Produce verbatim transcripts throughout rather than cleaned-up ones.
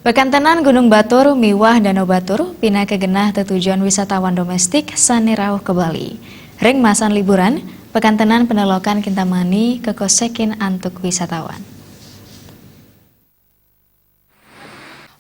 Pekantenan Gunung Batur miwah Danau Batur pinaka genah tetujon wisatawan domestik sane rauh ka Bali. Ring masan liburan, pekantenan penelokan Kintamani kakosekin antuk wisatawan.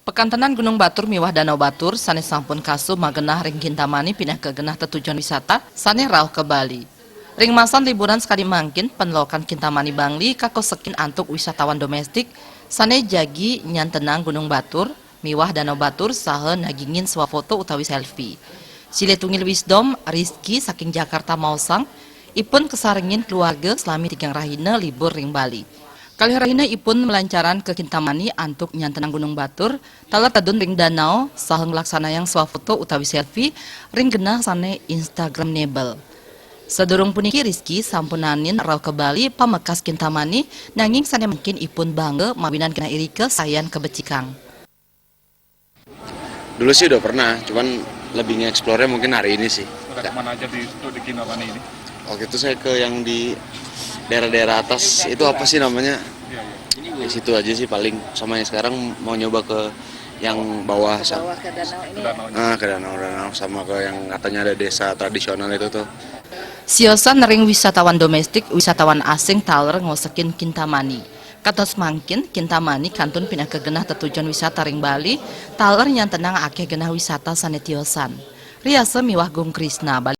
Pekantenan Gunung Batur miwah Danau Batur sane sampun kasuh magenah ring Kintamani pinaka genah tetujon wisata sane rauh ka Bali. Ring masan liburan sakadi mangkin, penelokan Kintamani Bangli kakosekin antuk wisatawan domestik sane jagi nyantenang Gunung Batur miwah Danau Batur saha nagingin swafoto utawi selfie. Silih tunggil wisdom, Rizky saking Jakarta maosang, ipun kasarengin keluarga salami tigang rahina libur ring Bali. Kalih rahina ipun malancaran ka Kintamani antuk nyantenang Gunung Batur, taler tedun ring danau, saha nglaksanayang swafoto utawi selfie ring genah sane Instagramable. Sadurung puniki, Rizky sampun naenin rauh ka Bali pamekas Kintamani, nanging sane mangkin ipun bangga mawinan genah irika sayan kabecikang. Dulu sih udah pernah, cuman lebih nge-explore-nya mungkin hari ini sih. Udah kemana aja di, di Kintamani ini? Waktu itu saya ke yang di daerah-daerah atas, itu apa sih namanya? Iya, iya. Di situ aja sih paling, sama yang sekarang mau nyoba ke yang bawah, sama Bawah ke danau ini. Danau. Ah, ke danau-danau, sama ke yang katanya ada desa tradisional itu tuh. Siosan ring wisatawan domestik, wisatawan asing taler ngosekin Kintamani. Kantos mangkin, Kintamani kantun pinaka genah tetujon wisata ring Bali, taler nyantenang akeh genah wisata sane tiosan. Riasa miwah Gung Krisna, Bali.